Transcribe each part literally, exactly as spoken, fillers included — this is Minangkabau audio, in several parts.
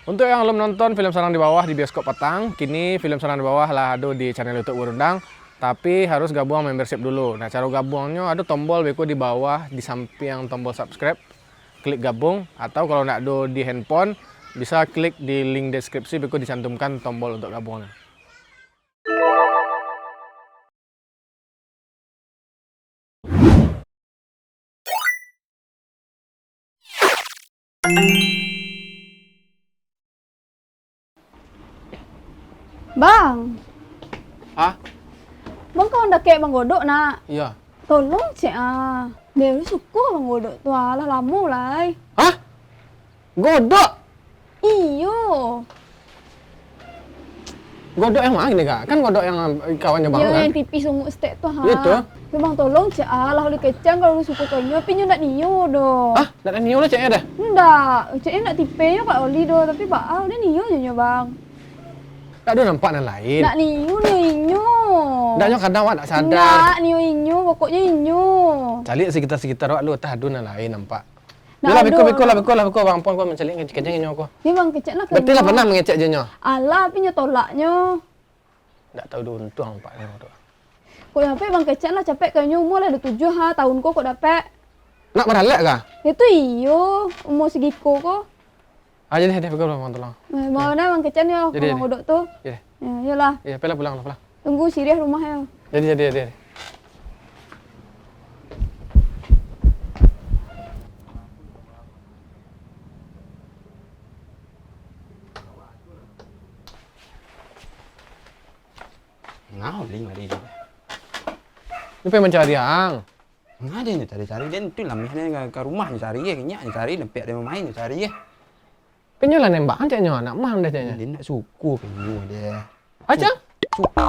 Untuk yang alun nonton film Sarang di Bawah di bioskop patang, kini film Sarang di Bawah lah ado di channel YouTube Burundang, tapi harus gabuang membership dulu. Nah, caro gabuangnyo ado tombol beko di bawah, di sampiang tombol subscribe, klik gabuang, atau kalau ndak ado di handphone, bisa klik di link deskripsi, beko dicantumkan tombol untuk gabuangnyo. Bang. Hah? Bang, ka dakek Bang Godok, nak? Iyo. Tolong cek ah. Bang suko Bang Godok tu, alah lamo lai. Hah? Godok? Iyo. Godok yang ma kini, Kak? Kan Godok yang kawan jo Bang, kan? Yang tipih sunguak stek tu, ha. Iyo tu. Yo, Bang, tolong cek ah, lah Oli Kecen kalau Oli suko ka inyo, tapi inyo ndak nio doh. Hah? Ndak nio lah cek nyo doh? Ndak. Cek nyo ndak tipe nyo ka Oli doh, tapi baa, ndak nio nyo, Bang. Ndak ado nampak nan lain? Ndak nio, nio inyo. Ndak, nyo kadang awak ndak sadar. Ndak, nio inyo, pokoknyo inyo. Caliak sakitar-sakitar awak dulu, antah ado nan lain nampak. Ndak ado. Yolah, beko, beko lah, beko lah, beko. Bang Pon ko mancaliak kecek-kecek nyo ko. Yo, Bang, kecek lah ka inyo. Berarti lah pernah mangecek jo nyo? Alah, tapi inyo tolak nyo. Ndak tahu di untuang nampaknyo tu. Kok capek, Bang, kecek lah, capek ka inyo, umua lah duo tujuah ha, tahun ko kok dapek. Nak baralek kah? Yo tu iyo, umua sagiko ko. Ah, jadi, jadi, pegawai Bang, tolong. Eh, mau nah, Bang, kecek yo, jadi, Bang Godok tu. Jadi. Yo, iyolah. Iyo, pailah pulang, pulang. Tunggu siriah rumah yo. Jadi, jadi, jadi. Nah, Oli mari ni. Ni pai mancari ang. Ngadai nyo cari-cari, den tu lameh nyo ka, ka rumah nyo cari, eh, nyo cari, dapek den main nyo cari, eh. Kan nyo lah nembak, kan caknyo, nak mah dah caknyo. Den ndak suko ka inyo deh. Acang? Suko.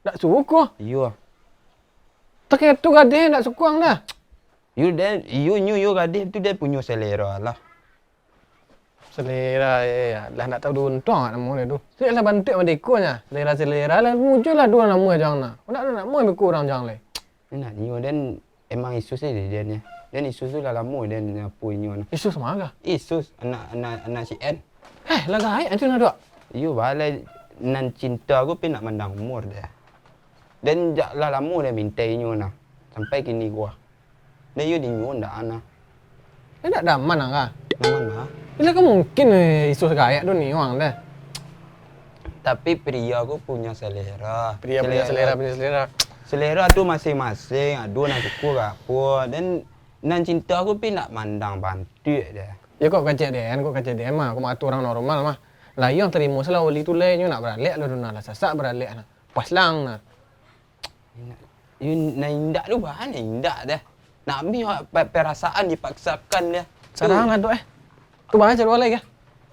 Ndak suko? Iyo. Takah tu gadih ndak suko ang dah. Iyo, den, iyo, nyo, iyo gadih tu den punyo selera lah. Selera, eh, lah ndak tahu di untuang awak namo dia tu. Sudah lah bantuak madeko nyo. Selera-selera lah, munculah duo namo jang nah. Ndak ado namo beko urang jang lai. Nak nio den emang Isus se den, den. Den Isus tu lah lamo den nyapo inyo nah. Isus ma kah? Isus, anak, anak, anak si En. Eh, lah gaek antu nah, Dok? Iyo, balai nan cinta ko pi ndak mandang umur deh. Den jak lah lamo den mintai inyo nah. Sampai kini ko ah. Dek iyo dinyo ndak ana. Ndak daman ang kah? Daman lah. Bila ka mungkin, eh, Isus gaek tu nio ang deh. Tapi pria ko punyo selera. Pria punyo selera, punyo selera. Selera tu masing-masing, ado nan suko ka apo. Dan nan cinta ko pi ndak mandang bantuak deh. Yo kok kecek den, kok kecek den mah, kok mah tu urang normal mah. Lah iyo ang tarimo se lah Oli tu lai, nyo nak baralek lah tu nah, lah sasak baralek nah. Pas lang nah. Indak. Yo, nan indak tu baa nan indak deh. Nak mi awak pe-, perasaan dipaksakan deh. Sarang lah tu, eh. Tu baa caro lai kah?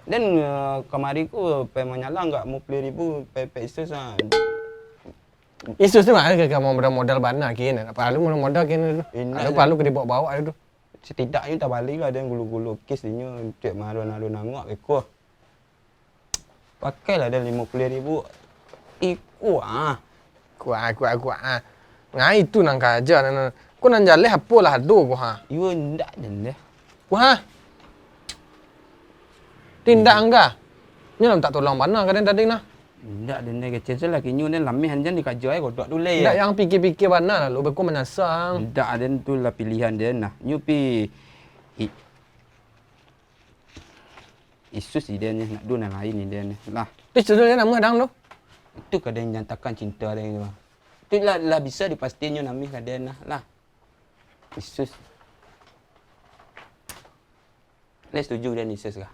Den, eh, kamari ko pai manyalang agak limo puluah ribu, pai pek Isus ah. Isus tu mah ka, ka modal-modal bana kini. Ndak paralu modal-modal kini tu. Indak. Ado paralu ka dibaok-baok ado tu. Setidaknyo tabali lah den gulo-gulo kis inyo, cek marun-arun angok beko. Pakailah den limo puluah ribu. Iko ah. Kuah, kuah, kuah, ah. Ngai tu nan karajo, nan, nan. Ko nan jaleh apo lah ado ko, ha? Iyo, indak den deh. Kuah, ha? Tindak angga. Nyo lah mintak tolong bana ka den tadi nah. Indak den deh, kecek se lah kinyo den lameh anjan dikajo ai Godok tu leh. Indak, yang pikia-pikia bana lah, lo beko manyasang. Indak den tu lah pilihan den nah. Nyo pi i-, Isus iden nyo, nak duo nan lain iden nyo. Lah. Isus tu namo dang tu? Itu ka den nyatakan cinta den tu. Tu lah, lah bisa dipastinyo namo ka den lah. Lah. Isus. Lai setuju den Isus kah?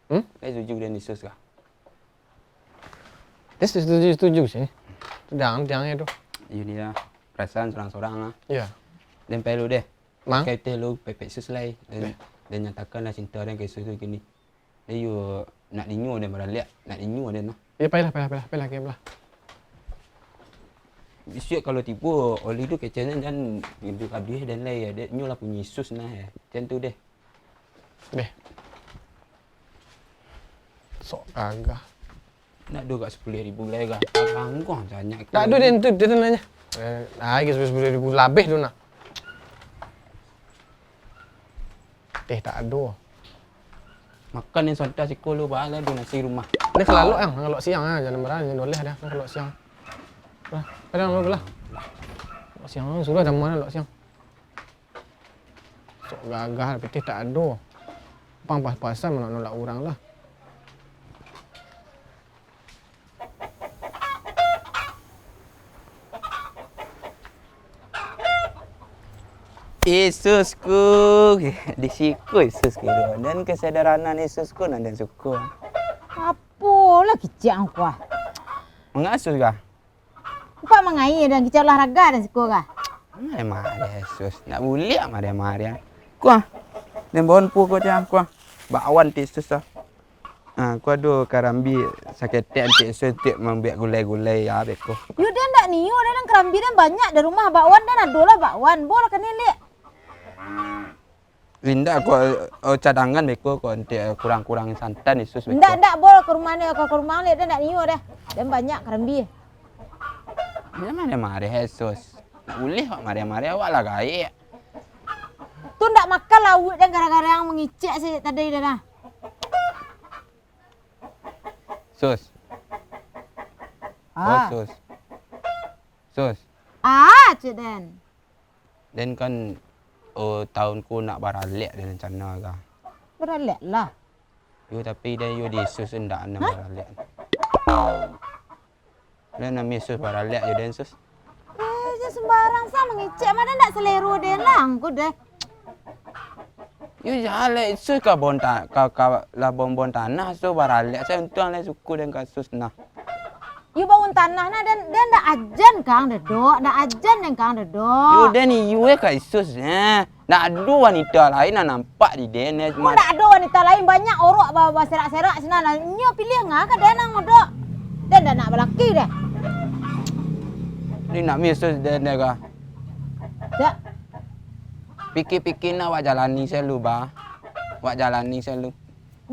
Hmm? Lai setuju den Isus kah? Dia setuju, setuju sih. Tu dang, dang itu. Iyo dia. Perasaan sorang-sorang ah. Iya. Den pai lu deh. Mang? Kai teh lu pepek Isus lai. Dan, eh, dan nyatakanlah cinta den ka Isus tu kini. Dia yo nak dinyo den baralek, nak dinyo den lah. Iya, pailah, pailah, pailah, pailah, pailah. Bisuak kalau tibo, Oli tu keceknyo jan hiduik abih den lai, dek nyo lah punyo Isus nah, ya. Macam tu deh. Deh. Sok gagah. Nak duo gak sapuluah ribu lai gak. Alangkah banyak. Tak ado den tu, den nanya. Eh, lagi sapuluah ribu labih tu nah. Eh, tak ado. Makan nan sonta siko lu, balah ado nasi rumah. Dah kalalok, Ang. Kalalok siang, ah. Jangan marah, jangan doleh dah. Kalalok siang. Lah, kadang lu lah. Kalalok siang, sudah dah mana kalalok siang. Sok gagah, pitih tak ado. Pang pas-pasan manolak urang lah. Yesusku, di siko Yesusku. Dan kesadaran Yesusku nan den suko. Apolah kicik angku ah. Manga Sus kah? Upak mangai dan kicau olahraga dan siko kah? Mareh-mareh, Sus. Nak buliak mareh-mareh. Kuah. Den bon pu ko cang, kuah. Bakwan ti Sus ah. Ah, kuah do karambia saketek antik Sus, antik mambuek gulai-gulai ya, beko. Yo, den ndak nio, den karambia den banyak di rumah, bakwan den ado lah bakwan. Bo lah ka niliak. Indak ko, oh, cadangan beko ko, antik, eh, kurang-kurang santan, Yesus beko. Ndak, ndak, bol ka rumah ni, ka, ka rumah ni, den ndak nio deh. Den banyak karambia. Jan mareh-mareh, Yesus. Nak ulih awak mareh-mareh, awak lah gaek. Tu ndak makan lauak den gara-gara yang mangicek sajo tadi dah, nah. Sus. Oh, ah. Sus. Sus. Ah, cek den. Den kan, oh, tahun ko nak baralek den rencana ka. Baralek lah. Yo, tapi den yo di Sus ndak nak baralek. Den ndak Sus baralek jo den, Sus. Eh, jan sembarang sa mangicek, mah den ndak selero den lah, angku deh. Yo, jaleh Sus ka bon ta-, ka, ka lah bon-bon tanah, Sus baralek, sa untuang lah suku den ka Sus nah. Yo bangun tanah nah, den, den ndak ajan kang dedok, ndak ajan den kang dedok. Yo, den iyo eh ka Sus eh. Ndak ado wanita lain nan nampak di den eh. Mun ndak ado wanita lain, banyak orok ba-, baserak-serak sinan. Nyo pilih nga ka den nan modok. Den ndak nak balaki deh. Ni nak misus den deh ka. Dak. Pikir-pikir nak wak jalani selu, ba. Wak jalani selu.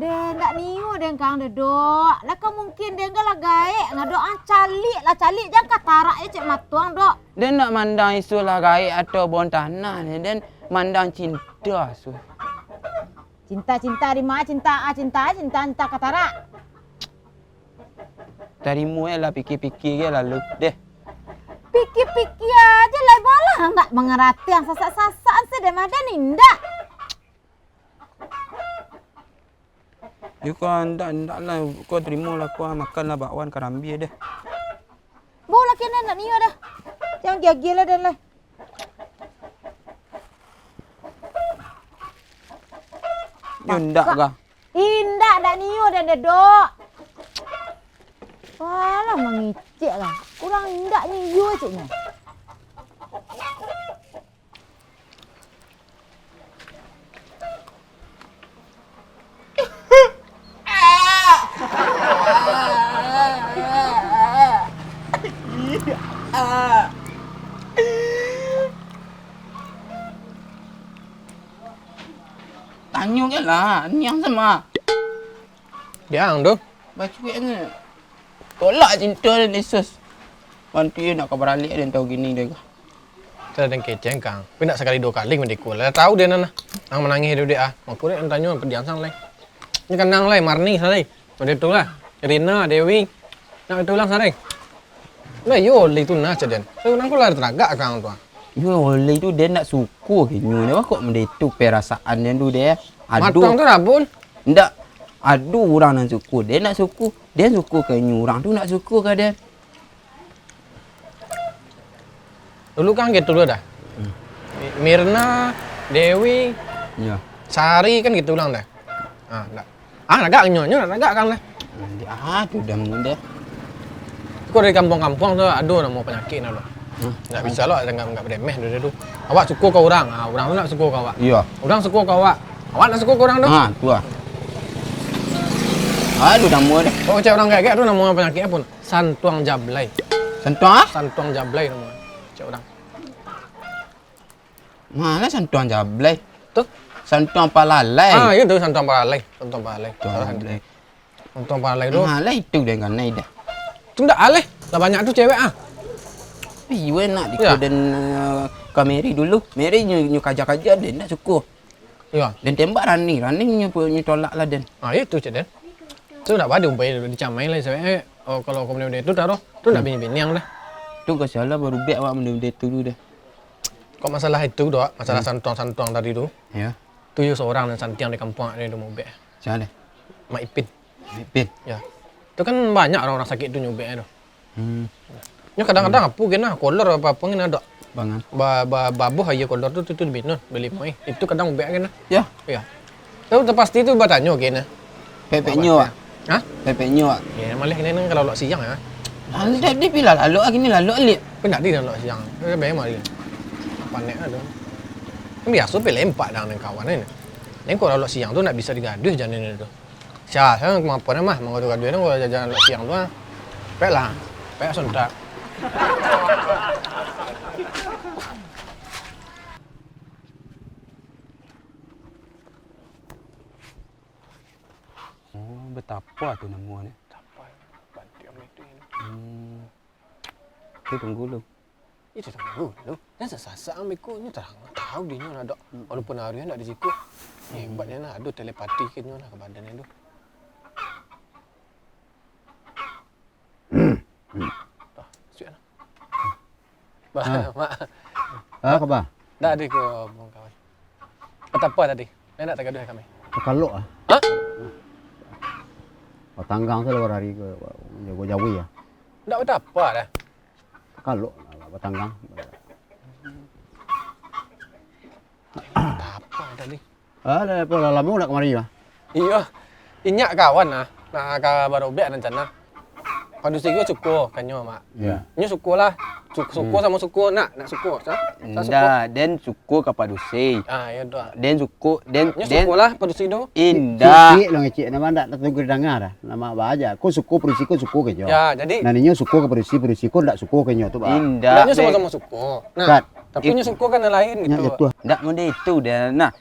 Deh, ndak nio den kang dedok. Lah ka mungkin den ka lah gaek, ngadok ah caliak lah caliak, jan katarak je cek matuang dok. Den ndak mandang isu lah gaek atau bon tanah ni, den mandang cinta su. Cinta-cinta di ma, cinta ah, cinta, cinta, cinta katarak. Tarimo je lah, pikir-pikir je lalu deh. Pikir-pikir aja lah, balah ndak mangarati ang sasak-sasak se deh mah den indak. Yo ko ndak, ndak lah, ko tarimo lah, ko makan lah bakwan karambia deh. Bo lah kena ndak nio dah. Jan giagih lah den lah. Yo ndak kah? Indak, ndak nio den dedok. Walah mangicik lah. Urang indak nio ceknyo. Tanyo kan lah, niang sama. Diang tu. Bacuek ni. Tolak cinta ni, Sus. Bantu yo nak ka baralek den tau gini deh. Sudah den keceng kang. Tapi nak sakali duo kali mah deko lah. Tahu den nah. Nang manangih dudek ah. Mako dek tanyo padiam sang lai. Ni kanang lai, Marni salai. Macam tu lah. Rina, Dewi. Nak itu ulang sarai. Lah iyo oli tu nah cak den. So nang ko lah teragak kang tu ah. Yo oli tu den nak suko ke nyo. Nyo kok mende tu perasaan den tu deh. Aduh. Matuang tu rabun. Ndak. Aduh urang nan suko. Den nak suko. Den suko ke nyo. Urang tu nak suko ke den. Dulu kan gitu dulu dah. Hmm. Mi-, Mirna, Dewi, Iya. Sari kan gitu ulang dah. Ah, enggak. Ah, agak nyo, nyo agak kan lah. Nanti ah tu dah muda. Kau dari kampung-kampung tu ada nama penyakit tu. Hmm. Enggak bisa lo dengan enggak beremeh dulu tu. Awak suka ke orang, ah orang tu nak suka ke awak. Iya. Orang suka ke awak. Awak nak suka ke orang tu. Ah, tu lah. Aduh, nama dah. Kau cek orang kayak tu nama penyakit apa? Santuang jablay. Santuang ah? Santuang jablay nama. Cek orang. Malah santuang jablay. Tu? Santuang palalai. Ah, iya tu santuang palalai. Santuang palalai. Santuang jablay. Santuang palalai tu. Malah itu dia kanai dah. Tu ndak alih. Lah banyak tu cewek ah. Ih, weh nak diko dan eh, ka Mary dulu. Mary nyu, nyu kaja-kaja dia ndak suka. Iyo. Den tembak rani, rani nyo pu-, nyo tolak lah den. Ah, itu cek den. Tu ndak bado umpai dicamai lah, sabananyo, oh, kalau kau model itu taruh, tu ndak bini-biniang dah. Tu kasian lah barubek awak model-model tu tu deh. Kok masalah itu, Dok, masalah santuang-santuang tadi tu? Iyo. Tu yo surang nan santiang di kampuang ni tu maubek. Sia deh? Mak Ipin. Mak Ipin? Ya. Tu kan banyak urang-urang sakik tu nyubek tu. Hmm. Nyo kadang-kadang apo gen lah, kolor apo-apo gen ado. Bangan. Ba-, ba-, babuah aia kolor tu, tu, tu diminum, bali moi. Itu kadang ubek gen lah. Ya. Ya. Tapi pasti tu batanyo gen lah. Pepeknyo, Wak. Hah? Pepeknyo, Wak. Ya, malah kini nang kalau lok siang ya. Lalu tadi bilang lalu ah, kini lalu alik. Kan tadi nang lok siang. Dia bayar mari. Panek lah tu. Kan biaso pe lempak dang dengan kawan ni. Neng kalau lok siang tu nak bisa digaduh janin tu. Sia, sia kemampuan mah, mangadu-adu nang kalau jajan lok siang tu ah. Pek lah. Pek sontak. Oh, betapa tu namo ni? Betapa, bantuak itu. Hmm. Tu tunggu lu. Itu tunggu lu. Jan sasak-sasak ambo iko, nyo tarang tahu dinyo lah, Dok. Hmm. Walaupun Arya ndak di siko. Hebat nyo lah, ado telepati ke nyo lah ka badan nyo tu. Tah, suik lah. Bah, ah. Mak. Ah, apo? Ndak ado ko, kawan. Betapa tadi? Ndak tagaduah kami. Takalok ah. Hah? Batanggang tu lah hari ko, jago jawi ah. Ndak betapa dah. Takalok lah batanggang. Betapa tadi? Ah, lah, lah lamo ndak kamari mah? Iyo. Inyak kawan ah, nah, ka barobek rencana. Padusi ko suko ka nyo, Mak. Iyo. Nyo suko lah. Su-, suko samo suko, nak, nak suko. Sa-, sa-, suko. Indak, den suko ka padusi. Ah, iyo tu ah. Den suko, den, nyo den suko lah padusi tu. Indak. Cik, cik lo ngecek, nama ndak tatugu danga dah. Nama ba aja. Ko suko padusi ko suko ka nyo. Ya, jadi. Nah, inyo suko ka padusi, padusi ko ndak suko ka nyo tu, Pak. Indak. Nyo samo-samo suko. Nah, tapi nyo suko kan nan lain gitu. Ndak model itu dah. Nah,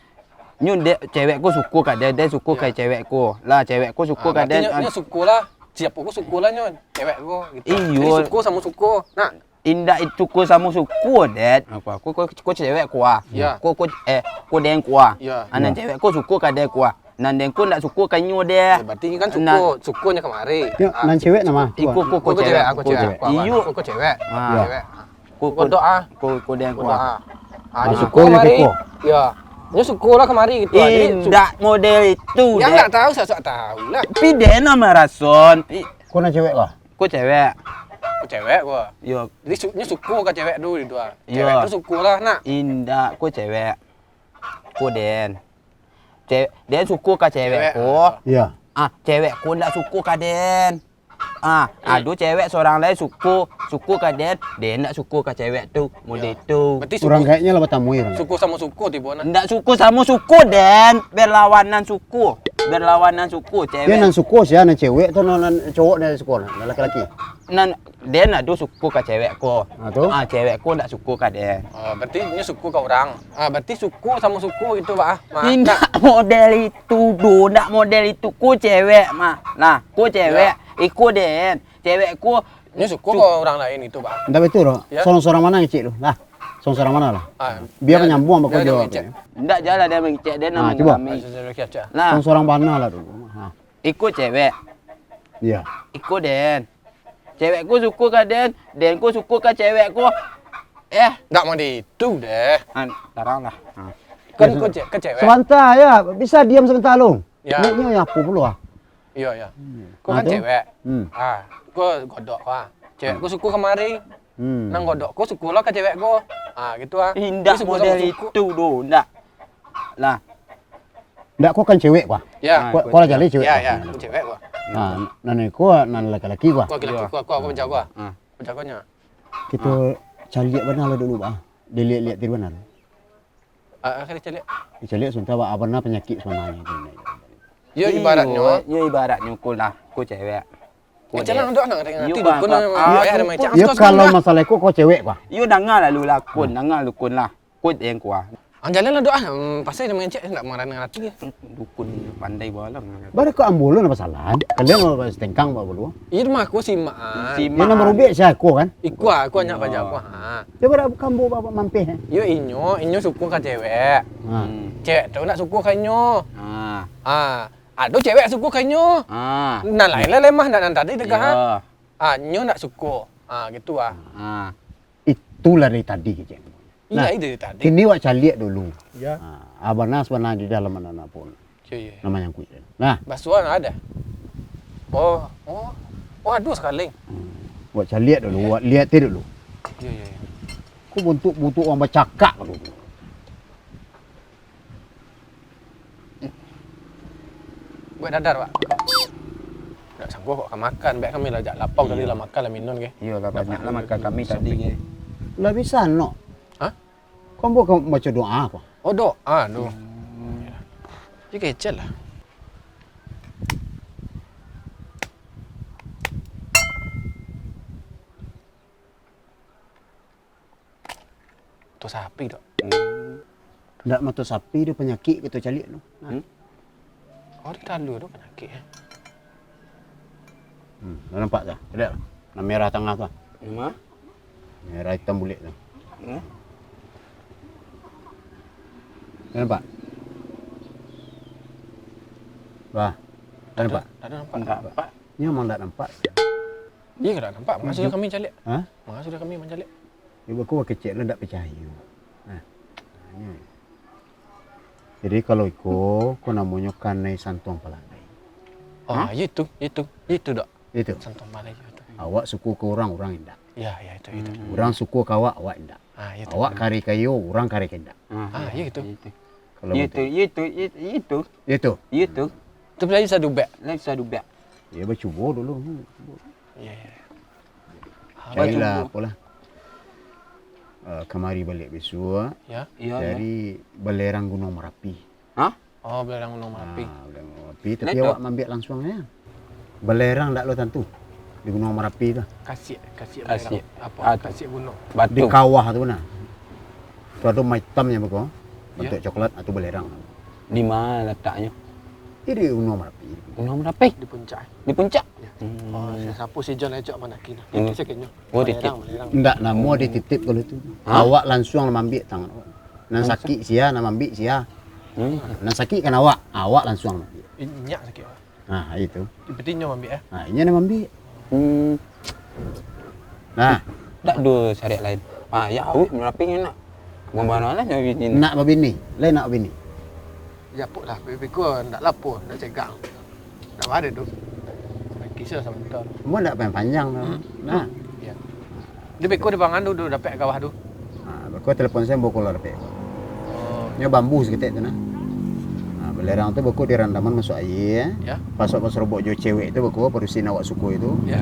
nyo dek cewek ko suko ka den, den suko ka cewek ko. Lah, cewek ko suko ka den. Nyo, nyo suko lah. Siapo ko suko lah nyo, cewek ko gitu. Iyo. Jadi suko samo suko. Nah. Indak itu suko samo suko, den. Apo? Ko, ko, ko cewek ko ah. Iyo. Ko, ko, eh, ko den ko ah. Iyo. Nan cewek ko suko ka den ko ah. Nan den ko ndak suko ka nyo deh. Eh, berarti kan suko, sukonyo kamari. Yo, nan cewek nama? Iko ko, ko cewek, ko cewek. Iyo. Ko cewek. Ah. Cewek. Ko, ko, ko den ko ah. Ah, suko kamari. Yo. Nyo suko lah kamari gitu. Jadi, indak model itu, den. Ndak tahu, sok-sok tahu lah. Tapi den nan marason. Ko nan cewek ko? Ko cewek. Ko cewek ko. Yo. Jadi, su-, nyo suko ka cewek tu gitu ah. Iyo. Cewek tu suko lah, nak. Indak, ko cewek. Ko den. Ce-, den suko ka cewek ko. Iyo. Ah, cewek ko ndak suko ka den. Ah, ado cewek surang lai suko, suko ka den, den ndak suko ka cewek tu, model tu. Berarti suko, urang kayaknyo lah batamui urang. Suko samo suko tibo nah. Ndak suko samo suko, den. Berlawanan suko. Berlawanan suko, cewek. Yo, nan suko sia, nan cewek tu, nan, nan cowok nan suko, nan laki-laki. Nan den ado suko ka cewek ko. Ah, tu? Ah, cewek ko ndak suko ka den. Oh, berarti nyo suko ka urang. Ah, berarti suko samo suko gitu, Pak, ah. Mak. Indak model itu, doh. Ndak model itu. Ko cewek, Mak. Nah, ko cewek. Yo. Iko den. Cewek ko. Nyo suko ka urang lain gitu, Pak. Ndak betul, doh. Yo. Surang-surang mano ngecek tu? Lah. Surang-surang mano lah? Ah, bia manyambuang bako den jawab. Ndak jalan den mangecek, den nan mangecek. Nah, cubo. Nah. Surang-surang mano lah dulu. Ha. Iko cewek. Iyo. Iko den. Cewek ko suko ka den, den ko suko ka cewek ko. Eh. Ndak model itu deh. Ah, tarang lah. Ah. Kan ko ce-, ka cewek. Sabanta, yo. Bisa diam sabanta lu? Yo. Nyo, nyo apo pulo ah? Iyo, iyo. Hmm. Ko kan cewek. Hmm. Ah, ko godok ko ah. Cewek ko suko kamari. Hmm. Nan godok ko suko lah ka cewek ko. Ah, gitu ah. Indak model itu doh, ndak. Lah. Ndak, ko kan cewek ko ah. Yo. Ko, ko lah jaleh cewek ko. Yo, yo, ko cewek ko. Nah, nan iko nan laki-laki ko ah. Ko laki-laki ko, ko, ko manjago ah. Ah. Manjagonyo. Kito caliak bana lah dulu, Pak. Diliek-liek ti bana. Ah, ah, kali caliak. Dicaliak sabanta, Pak, bana panyakik sabananyo. Yo, ibaratnyo. Yo, ibaratnyo ko lah, ko cewek. Ko cewek. Yo, kalau masalah ko, ko cewek, Pak. Yo, danga lah lu lah, Kun, danga lu, Kun lah. Ko den ko ah. Ah, jalan lah, Dok, ah. Hmm, pasal dia mangecek, ndak marah dengan hati. Dukun pandai balang. Bari ko ambo lo nan basalahan. Kalian lo satengkang bawa bulu. Iya, mah aku simak. Simak. Dia nan marubik si aku kan? Iko, aku hanya baca aku. Ha. Dia bara kambo bapak mampih, eh? Yo, inyo, inyo suko ka cewek. Ha. Hmm. Cewek tu ndak suko ka inyo. Ha. Ah, ado cewek suko ka inyo. Ha. Nan lain lah lemah, ndak nan tadi dek ha. Iyo. Ah, nyo ndak suko. Ah, gitu ah. Ha. Itulah dari tadi kecek. Iya, nah, itu dari tadi. Kini wak caliak dulu. Ya. Ha, abana sabana di dalam anak-anak pun. Iya, iya. Nama yang kuih. Nah. Basuhan ada? Oh, oh. Oh, aduh sekali. Hmm. Wak caliak dulu, wak lihat dulu. Iya, iya, iya. Kok buntuk-buntuk orang bacakak dulu. Buek dadar, Pak. Ndak sanggup kok ka makan. Bek kami lah jak lapau tadi lah makan lah minun ke. Iyo lah, banyak lah makan kami tadi ke. Lah bisa no. Hah? Kau buat kau baca doa apa? Oh, doa tu. Hmm. Ya. Dia kecil lah. Mato sapi tu. Hmm. Ndak mato sapi tu panyakik kito caliak tu. Nah. Hmm? Oh, dia talu tu panyakik, eh. Hmm, dah nampak tu? Lihat lah. Nah, merah tangah tu. Nama? Merah hitam bulik tu. Hmm? Dah nampak? Bah. Dah nampak? Tak ada nampak. Ndak nampak. Ni memang ndak nampak. Iya, ndak nampak. Mangasuh kami caliak. Hah? Mangasuh kami mancaliak. Ibu aku kecek lah ndak picayo. Nah. Jadi kalau iko, ko namonyo kanai santuang paladai. Oh, hah? Iya itu, itu, itu, Dok. Itu. Santuang paladai itu. Awak suko ka urang, urang indak. Ya, ya, itu, itu. Hmm. Urang suko ka awak, awak indak. Ah, iya itu. Awak kari ka iyo, urang kari ka indak. Ah, iya itu. Kalau itu, itu, itu, itu. Itu. Itu. Itu pelayu sadubek. Lain sadubek. Ya, bacubo dulu. Iya, iya. Carilah apolah. Eh, kamari baliak bisuak. Ya. Iya, iya. Cari balerang Gunuang Marapi. Hah? Oh, balerang Gunuang Marapi. Ah, balerang Gunuang Marapi, tapi awak maambiak lansuang aja. Balerang ndak lo tantu di Gunuang Marapi tu. Kasiak, kasiak balerang. Kasiak. Apa? Ah, tu. Kasiak gunuang. Batu. Di kawah tu nah. Tu ado maitamnyo beko. Ya. Bantuak coklat, ah, tu balerang. Di mana lataknyo? Di Gunuang Marapi. Gunuang Marapi? Di puncak. Di puncak? Ya. Hmm. Oh, siapo si John Ecok mandaki nah. Hmm. Itu sakitnyo. Oh, balerang, balerang. Ndak namo dititip kalau tu. Hah? Awak lansuang maambiak tangan awak. Nan sakik sia, nan maambiak sia. Hmm. Nan sakik kan awak, awak lansuang maambiak. Inyak sakik awak. Nah, itu. Berarti inyo maambiak, eh? Nah, inyo nan maambiak. Hmm. Nah. Ndak ado sariak lain. Ah, ya, awak Marapi nak. Bumbana lah nyo bini. Nak babini. Lain nak babini. Japuk lah, beko ndak lapor, ndak cegak. Ndak baa tu. Kisah sabanta. Umua ndak panjang-panjang tu. Hmm. Nah. Ya. Di beko di pangan tu, tu dapek kawah tu. Ha, beko telepon saya beko lah dapek. Oh. Nyo bambu saketek tu nah. Ha, balerang tu beko dirandaman masuk aia. Ya. Pas awak basorobok jo cewek tu beko padusi nan awak suko itu. Ya.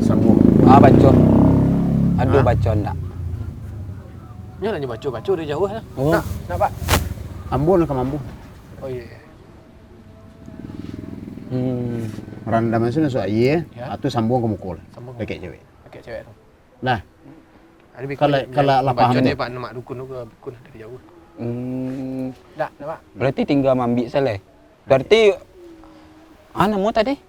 Sambuang. Ah, baco. Aduh, baco ndak? Nyo lah nyo baco, baco dari jauah lah. Oh. Nak, nak, Pak. Ambo nak ka mambu. Oh, iya, iya. Hmm. Randam asuh masuk aia, ya. Atu sambuang ka muko lah. Sambuang. Dakek cewek. Dakek cewek tu. Nah. Kalau, kalau lah paham tu. Baco dia, Pak, nama dukun tu ke dukun dari jauah. Hmm. Dak, dak, Pak. Berarti tinggal maambiak salah. Berarti, ah, namo tadi?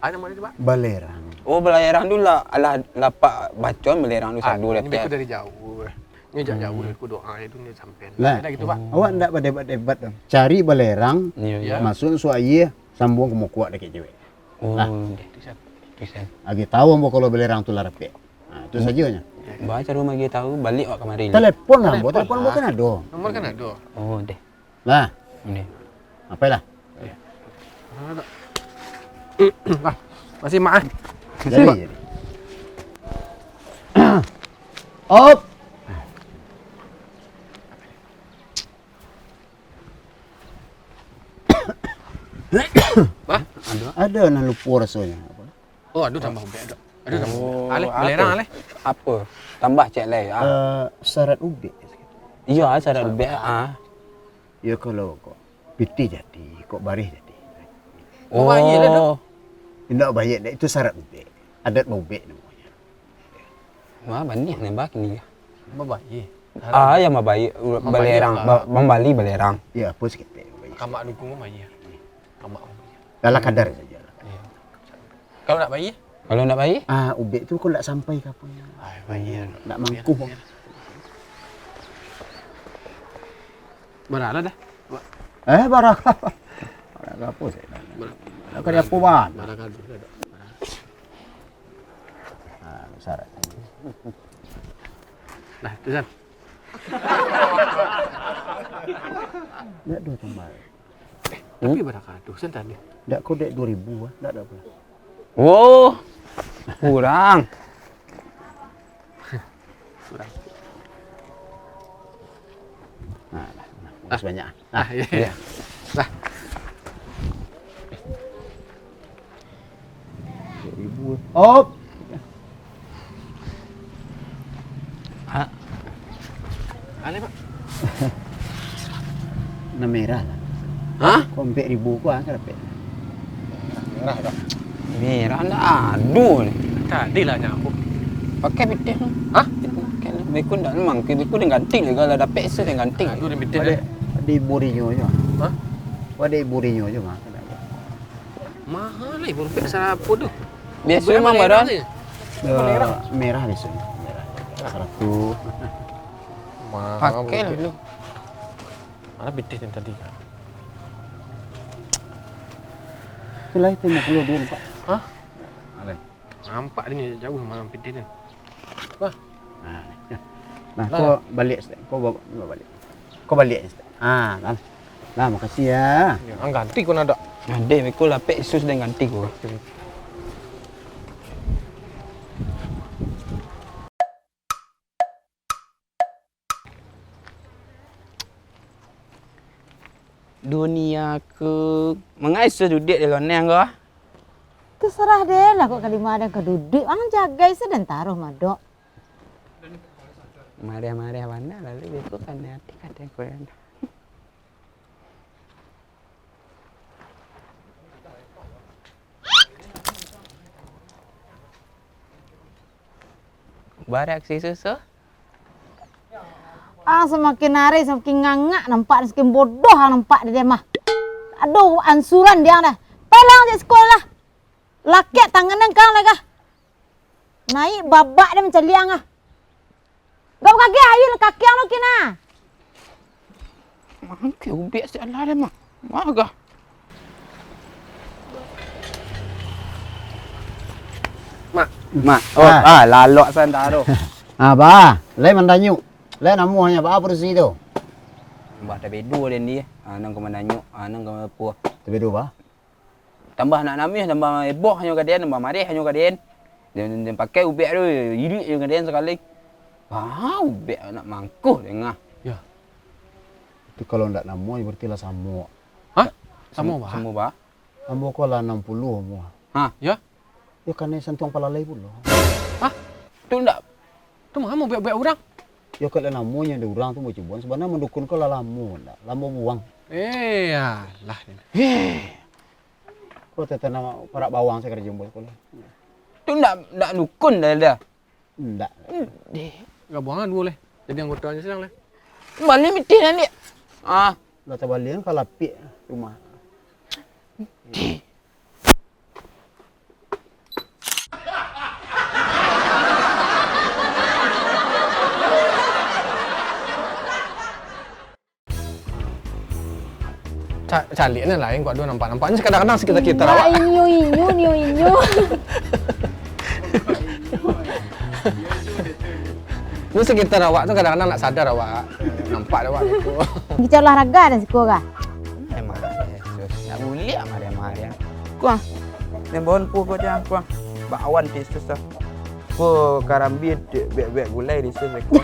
Ah, namo tadi, Pak? Balerang. Oh, balerang tu lah, alah, lapak bacon balerang tu sadu. Ah, ini beko dari jauah. Ini jak jauah, aku doa itu ni sampai. Nah, gitu, Pak. Awak ndak badebat-debat tu. Cari balerang, iya, iya, masuk suak aia, sambuang ka muko dakek cewek. Oh, nah. Bisa. Bisa. Agi tahu ambo kalau balerang tu lah rapek. Nah, itu sajonyo. Baa caro magi tahu, baliak awak kamari. Telepon lah, ambo, telepon ambo kan ado. Nomor kan ado. Oh, deh. Lah. Ini. Apo lah? Lah, masih mak ah. Jadi, jadi. Op. Bah? Ado nan lupo rasonyo. Oh, ado tambah ubek, ado. Ado tambah ubek. Oh, aleh, apo? Balerang, aleh. Apo? Tambah cek lai, ah. Eh, sarat ubek. Iyo, ah, sarat ubek, ah. Iyo, kalau kok pitih jadi, kok bareh jadi. Oh. Babayia lah tu. Indak babayia, itu sarat ubek. Adat baubek namonyo. Wah, baniah nambah kini. Babayia. Ah, yang mambayia, mambayia, balerang, ah. Ba-, mambali balerang. Yo, apo saketek mambayia. Kamak dukung mambayia. Kamak mambayia. Dalam kadar sajo. Iyo. Kalau ndak bayia? Kalau ndak bayia? Ah, ubek tu kok ndak sampai ka aponyo. Ah, bayia. Ndak mangkuh. Bara lah dah. Eh, bara. Bara apo sih? Bara. Bara kali apo, Bang? Bara kali. Ah, besar. Dah, tu, San. Ndak ado tambah. Tapi bara kado, San, tadi? Ndak, kau dek dua ribu ah, ndak ado apo. Oh, kurang. Kurang. Nah, nah, nah, makasih banyak. Ah, iyo, iyo. Lah. Dua ribu. Op. Ah. Ane, Pak? Nan merah lah. Hah? Kok ampek ribu ko, ah, ka dapek? Merah dah. Merah ndak ado ni. Tadi lah nyo aku. Pakai pitih tu. Hah? Pakai lah. Beko ndak memang, beko den ganti lah, kalau dapek se den ganti. Aduh, den pitih dah. Di burinyo je. Hah? Wah, di burinyo je mah. Mahal ni, burung pek sarapo tu? Biaso memang merah. Yo, merah biaso. Merah. Saratuih. Mahal. Pakai lah dulu. Mana pitih yang tadi? Itulah itu lima puluh dulu, Pak. Hah? Mana? Nampak ni jauh malam pitih ni. Wah. Nah, nah, kau baliak, Ustaz. Kau bawa, bawa baliak. Kau baliak, Ustaz. Ah, lah. Lah, makasih ya. Ya, ang ganti kau nak. Nah, dek, beko lapek sus dan ganti kau. Dunia ku mangai sus duduak di loneng kau. Terserah deh lah, kok kalima dan ka duduak, ang jagai se dan taruh madok. Marah-marah bana, lalu beko kanai ati kato kau. Barak si susu. Ah, samakin hari samakin ngangak nampak, samakin bodoh ang nampak dek den mah. Aduh, ansuran dek ang dah. Pai lah ang cari siko lah. Lakek tangan ang ka ang lai kah. Naik babak den mancaliak ang ah. Gak bakagek aia kaki ang lo kini. Mangke ubek si alah den mah. Magah. Mak. Mak. Oh, ah, lalok santaro. Ah, ba, lai mandanyuk. Lai namuahnyo ba produksi tu. Bah tabedo den di. Ah, nan ka mandanyuk, ah, nan ka apo. Tabedo ba? Tambah nak namiah, tambah eboh nyo ka den, tambah mareh nyo ka den. Den, den pakai ubek tu, irik nyo ka den sakali. Ah, ubek nak mangkuh dengah. Yo. Itu kalau ndak namuah, berarti lah samo. Hah? Samo ba? Samo ba? Ambo ko lah anam puluah umua. Hah? Yo? Yo, kanai santuang palalai pulo. Hah? Tu ndak? Tu mah ubek-ubek urang. Yo, kalau namonyo di urang tu bacubuan, sabananyo mandukun ko lah lamo ndak? Lamo buang. Eh, alah. Eh. Ko tetanam parak bawang sakarajo ambo ko lah. Tu ndak, ndak dukun dah, dah. Ndak. Deh. Gabuang lah duo leh. Jadi anggotonyo silang leh. Baliak pitih nan, Dik. Ah. Lah tabaliak ka lapik rumah. Deh. Ca-, caliak ni lain kok, aduh, nampak-nampak. Ni kadang-kadang sekitar-sekitar awak. Inyo, inyo, inyo, inyo. Ni sekitar awak tu kadang-kadang nak sadar awak. Nampak dek awak tu. Kito olahraga dan siko kah? Memang, Yesus. Nak buliak mah dia, mah dia. Kuah. Yang bawon pu ko, Cang, kuah. Bakwan ti sus tu. Ko karambia dek bek-bek gulai di sus ko.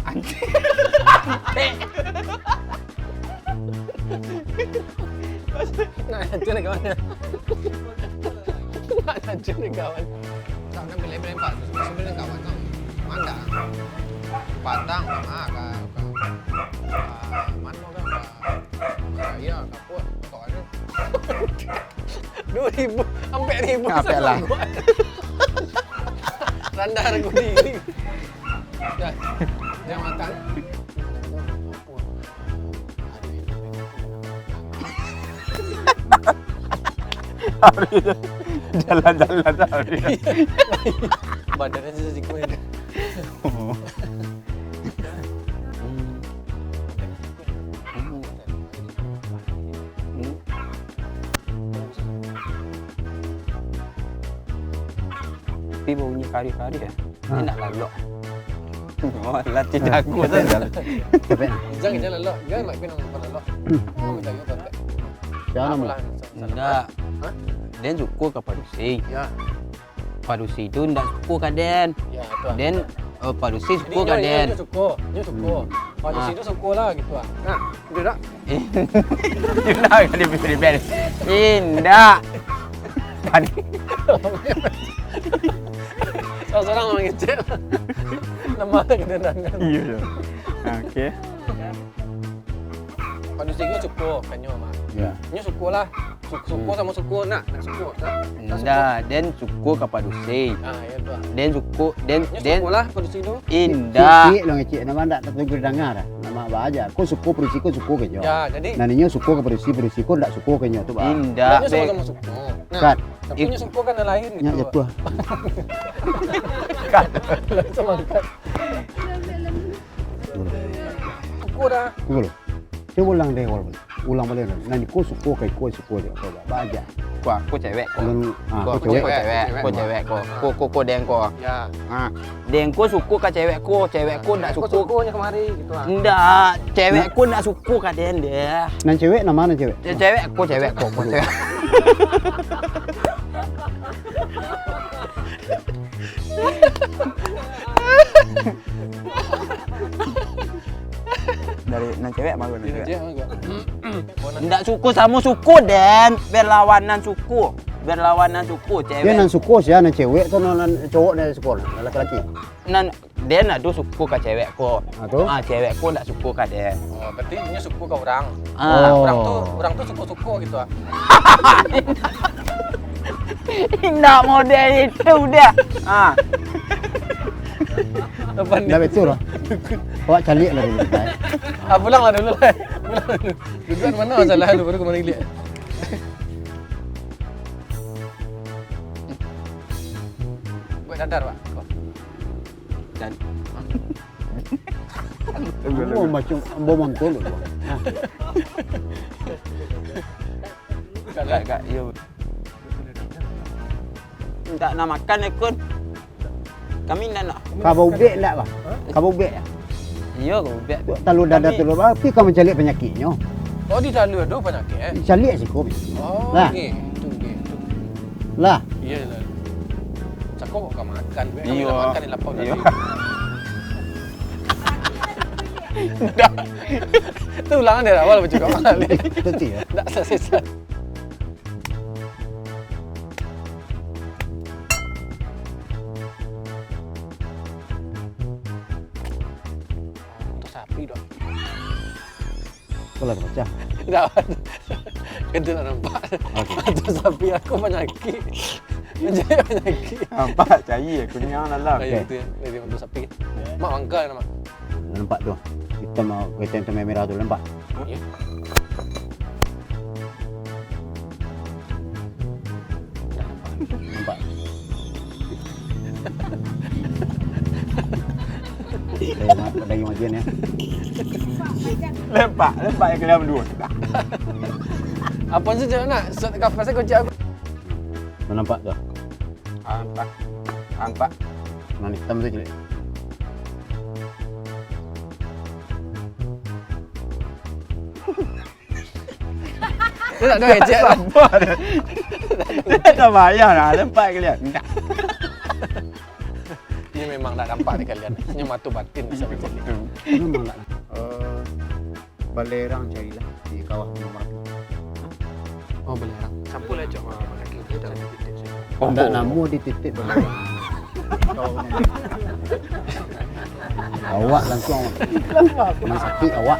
Anjing. Nak hancur ni kawan. Nak hancur ni kawan. Tak, kan pilih-pilih empat tu. Sebenarnya kawan tu. Mana? Padang, ah, ka, ka, ah, mana kan? Ka, ka, iya, ka, apa? Kau ada. Dua ribu, ampek ribu. Ampek lah. Sangat kuat. Randah harga diri. Dah, jangan makan. Jalan-jalan dah. Badannya sesiku ini. Tapi bunyi kari-kari ya. Ha. Ini nak lalok. Oh, latih jago tu. Capek. Jangan, jangan lalok. Jangan nak kena lalok. Hmm. Jangan lalok. Jangan lalok. Indak. Hah? Den suko ka padusi. Ya. Padusi tu ndak suko ka den. Ya, tu lah. Den, eh, padusi suko ka den. Nyo suko, nyo suko. Hmm. Padusi tu suko lah gitu lah. Nah, itu dak? Indak ka diberi-beri. Indak. Tadi. Salah-salah mangecek. Nama tak kedengaran. Iya, iya. Oke. Padusi ko suko ka nyo mah. Ya. Nyo suko lah. Su-, suko samo suko, nak, nak suko, nak, nak suko. Indak, den suko ka padusi. Ah, iyo tu ah. Den suko, den, den suko lah padusi tu. Indak. Ciek, ciek lo ngecek, nama ndak tatuju danga dah. Nama ba aja. Ko suko padusi ko suko ka nyo. Ya, jadi. Nah, inyo suko ka padusi, padusi ko ndak suko ka nyo tu, ba. Indak, nyo samo-samo suko. Nah, tapi nyo suko kan nan lain gitu. Nyo jatuah. Kat. Langsung angkat. Suko dah. Suko lo. Cubo ulang deh, ulang baliak. Ulang baliak. Nan iko suko ka iko, suko dek ko, ba aja. Ko, ko cewek ko. Ko cewek, ko cewek ko. Ko, ko, ko den ko. Ya. Ha. Den ko suko ka cewek ko, cewek ko ndak suko. Ko suko nyo kamari gitu ah. Ndak, cewek ko ndak suko ka den deh. Nan cewek nama nan cewek? Cewek ko, cewek ko, ko cewek. Dari nan cewek mah nan cewek. Ndak suko samo suko, den. Berlawanan suko. Berlawanan suko, cewek. Yo, nan suko sia, nan cewek tu, nan, nan cowok nan suko, nan laki-laki. Nan Den ado suko ka cewek ko. Ah, tu? Ah, cewek ko ndak suko ka den. Oh, berarti inyo suko ka urang. Ah. Oh. Urang tu, urang tu suko-suko gitu ah. Indak model itu dah. Ah. Apa ni? Ndak betul lah. Awak caliak lah dulu, eh. Ah, pulang lah dulu lah. Pulang dulu. Duduak mana masalah tu, baru kemana giliak. Buat dadar, Pak. Dan ambo macam, ambo mantul, Bang. Agak, agak, iyo. Ndak nak makan, Kun. Kami ndak nak. Ka baubek ndak, Bang? Ka baubek, yo? Iyo, ka baubek. Buek talua dadar tu, Bang. Tapi ka mancaliak panyakiknyo. Oh, di dalam ado panyakik, eh? Caliak siko, Bang. Oh, gitu, gitu. Lah. Iyo lah. Cako kok ka makan, Bang. Iyo. Kami nak makan di lapau tadi. Iyo. Ndak. Tu ulangan dari awal, Bang, cakap balik. Betul, yo. Ndak selesai. Untuk sapi dok. Apo lah pacah? Ndak. Kito nak nampak. Oke. Untuk sapi aku panyakik. Menjadi panyakik. Nampak, cari aku ni yang dalam. Ayo, oke. Itu ya. Jadi untuk sapi. Mak bangka nama. Nampak tu. Hitam, hitam, hitam merah tu, nampak? Iyo. Nampak. Eh, ma-, daging majian, yo. Lempak, lempak yang kalian berdua. Apo sih, Cik, nak? Sot kafas aku, Cik, aku. Nampak tu? Nampak. Nampak. Nan hitam tu, Cik. Tu tak ada ejek lah. Sabar. Dia tak payah lah, lempak kalian. Ndak. Ini memang tak nampak di kalian. Hanya mato batin bisa mencari. Memang tak nampak. Eh, balerang carilah di kawah Gunung Marapi. Oh, balerang. Sapu lah, Cok. Ndak namo dititip balerang. Awak langsung. Rumah sakit awak.